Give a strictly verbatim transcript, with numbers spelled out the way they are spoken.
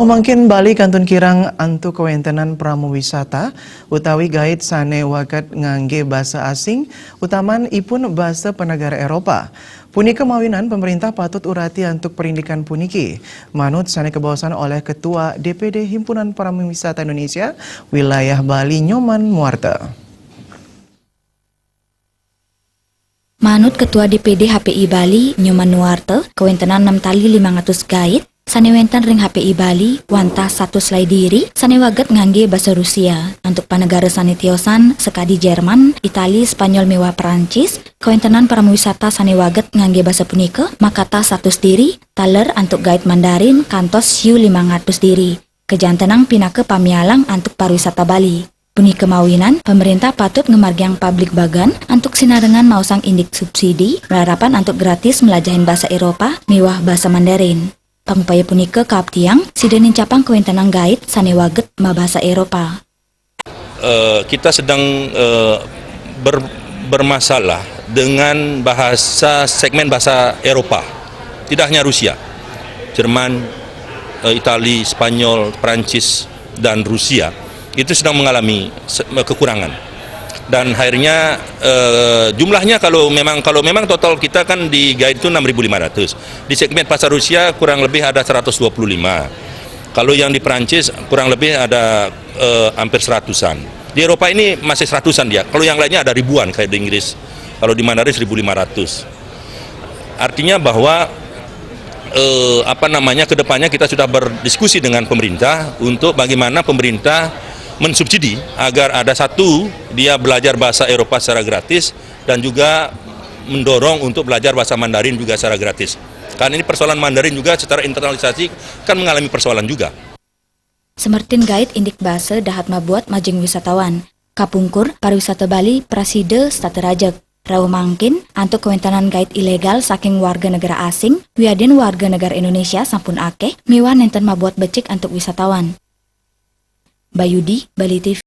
Mangkin Bali kantun kirang antuk kawéntenan pramuwisata utawi guide sané waget nganggé basa asing, utaman ipun basa panagara Éropah. Punika mawinan pamaréntah patut urati antuk parindikan puniki, manut sané kabaosan olih Ketua D P D Himpunan Pramuwisata Indonesia Wilayah Bali Nyoman Muarta. Manut Ketua D P D H P I Bali, Nyoman Nuarte, kawéntenan nem tali limang atus guide sané wénten ring H P I Bali wantah satus lai diri sané waget nganggé basa Rusia. Antuk panagara sané tiosan sakadi Jerman, Itali, Spanyol miwah Perancis, kawéntenan pramuwisata sané waget nganggé basa punika makatah satus diri, taler antuk guide Mandarin kantos siu limang atus diri. Kajantenang pinaka pamialang antuk pariwisata Bali. Punika mawinan, pamaréntah patut ngamargiang pabligbagan antuk sinarengan maosang indik subsidi, malarapan antuk gratis malajahin basa Éropah miwah basa Mandarin. Pangupaya punika kaaptiang sida nincapang kawéntenan guide sané waget mabasa Éropah. Eh, kita sedang eh, ber- bermasalah dengan bahasa segmen bahasa Eropa, tidak hanya Rusia, Jerman, eh, Itali, Spanyol, Prancis, dan Rusia itu sedang mengalami se- kekurangan. Dan akhirnya eh, jumlahnya kalau memang kalau memang total kita kan di guide itu enam ribu lima ratus. Di segmen pasar Rusia kurang lebih ada seratus dua puluh lima. Kalau yang di Prancis kurang lebih ada eh, hampir seratusan. Di Eropa ini masih seratusan dia. Kalau yang lainnya ada ribuan kayak di Inggris. Kalau di Mandarin seribu lima ratus. Artinya bahwa eh, apa namanya, kedepannya kita sudah berdiskusi dengan pemerintah untuk bagaimana pemerintah mensubsidi agar ada satu, dia belajar bahasa Eropa secara gratis, dan juga mendorong untuk belajar bahasa Mandarin juga secara gratis. Karena ini persoalan Mandarin juga secara internalisasi kan mengalami persoalan juga. Semertin guide indik basa dahat mabuat majeng wisatawan. Kapungkur, pariwisata Bali prasida setata rajeg. Rauh mangkin, antuk kawéntenan guide ilegal saking warga negara asing, wiadin warga negara Indonesia sampun akéh, miwah nénten mabuat becik antuk wisatawan. Bayudi, Bali T V.